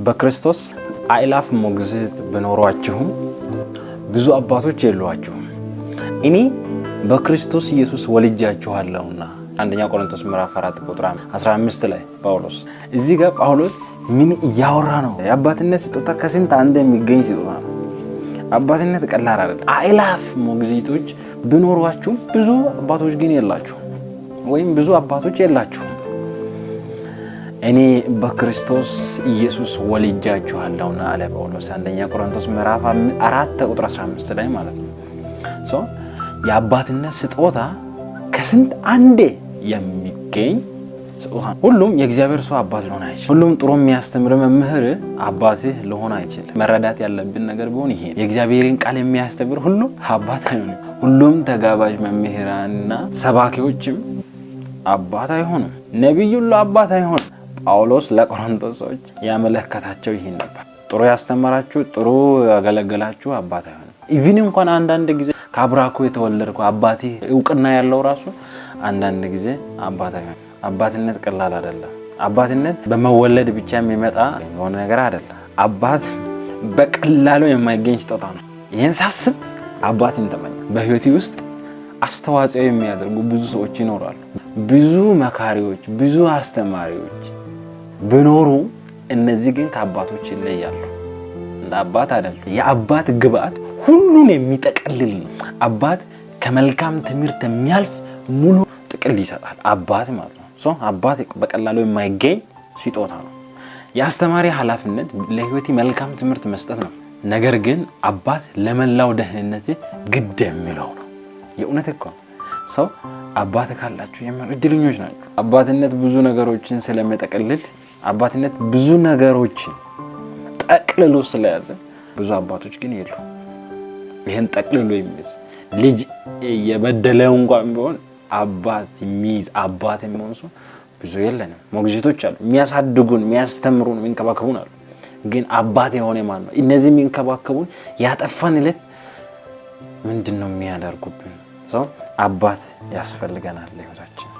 በክርስቶስ አእላፍ ሞግዚት ቢኖሯችሁም ብዙ አባቶች የሏችሁም። እኔ በክርስቶስ ኢየሱስ ወልጃችኋለሁና። አንደኛ ቆሮንቶስ ምዕራፍ 4 ቁጥር 15 ላይ ጳውሎስ፣ እዚህ ጋር ጳውሎስ ምን እያወራ ነው? የአባትነት ስጦታ ከስንት አንድ የሚገኝ ስጦታ ነው። አባትነት ቀላል አይደለም። አእላፍ ሞግዚቶች ቢኖሯችሁም ብዙ አባቶች ግን የላችሁ ወይም ብዙ አባቶች የላችሁም። እኔ በክርስቶስ ኢየሱስ ወልጃችኋለሁና አለ ጳውሎስ፣ አንደኛ ቆሮንቶስ ምዕራፍ 4 ቁጥር 15 ላይ ማለት ነው። So የአባትነት ስጦታ ከስንት አንዴ የሚገኝ ስጦታ። ሁሉም የእግዚአብሔር ሰው አባት ሊሆን አይችልም። ሁሉም ጥሩ የሚያስተምር መምህር አባትህ ሊሆን አይችልም። መረዳት ያለብን ነገር ቢሆን ይሄ፣ የእግዚአብሔርን ቃል የሚያስተምር ሁሉ አባት አይሆንም። ሁሉም ተጋባዥ መምህራንና ሰባኪዎችም አባት አይሆኑም። ነቢይ ሁሉ አባት አይሆንም። ጳውሎስ ለቆሮንቶስ ሰዎች ያመለከታቸው ይህን ነበር። ጥሩ ያስተማራችሁ፣ ጥሩ ያገለገላችሁ አባት አይሆንም። Even እንኳን አንዳንድ ጊዜ ከአብራኩ የተወለድኩ አባቴ እውቅና ያለው ራሱ አንዳንድ ጊዜ አባት አይሆንም። አባትነት ቀላል አይደለም። አባትነት በመወለድ ብቻ የሚመጣ የሆነ ነገር አይደለም። አባት በቀላሉ የማይገኝ ስጦታ ነው። ይህን ሳስብ አባትን ተመኘ። በህይወቴ ውስጥ አስተዋጽኦ የሚያደርጉ ብዙ ሰዎች ይኖራሉ። ብዙ መካሪዎች፣ ብዙ አስተማሪዎች ቢኖሩ እነዚህ ግን ከአባቶች ይለያሉ። እንደ አባት አይደለም። የአባት ግብአት ሁሉን የሚጠቀልል ነው። አባት ከመልካም ትምህርት የሚያልፍ ሙሉ ጥቅል ይሰጣል። አባት ማለት ነው። So አባት በቀላሉ የማይገኝ ስጦታ ነው። የአስተማሪ ኃላፊነት ለህይወቴ መልካም ትምህርት መስጠት ነው። ነገር ግን አባት ለመላው ደህንነት ግድ የሚለው ነው። የእውነት እኮ ሰው አባት ካላችሁ የምር እድለኞች ናችሁ። አባትነት ብዙ ነገሮችን ስለሚጠቀልል፣ አባትነት ብዙ ነገሮችን ጠቅልሎ ስለያዘ ብዙ አባቶች ግን የሉ። ይህን ጠቅልሎ የሚይዝ፣ ልጅ የበደለው እንኳን ቢሆን አባት የሚይዝ፣ አባት የሚሆን ሰው ብዙ የለንም። ሞግዚቶች አሉ፣ የሚያሳድጉን፣ የሚያስተምሩን፣ የሚንከባከቡን አሉ። ግን አባት የሆነ ማን ነው? እነዚህ የሚንከባከቡን ያጠፋን ዕለት ምንድን ነው የሚያደርጉብን? So አባት ያስፈልገናል ለህይወታችን።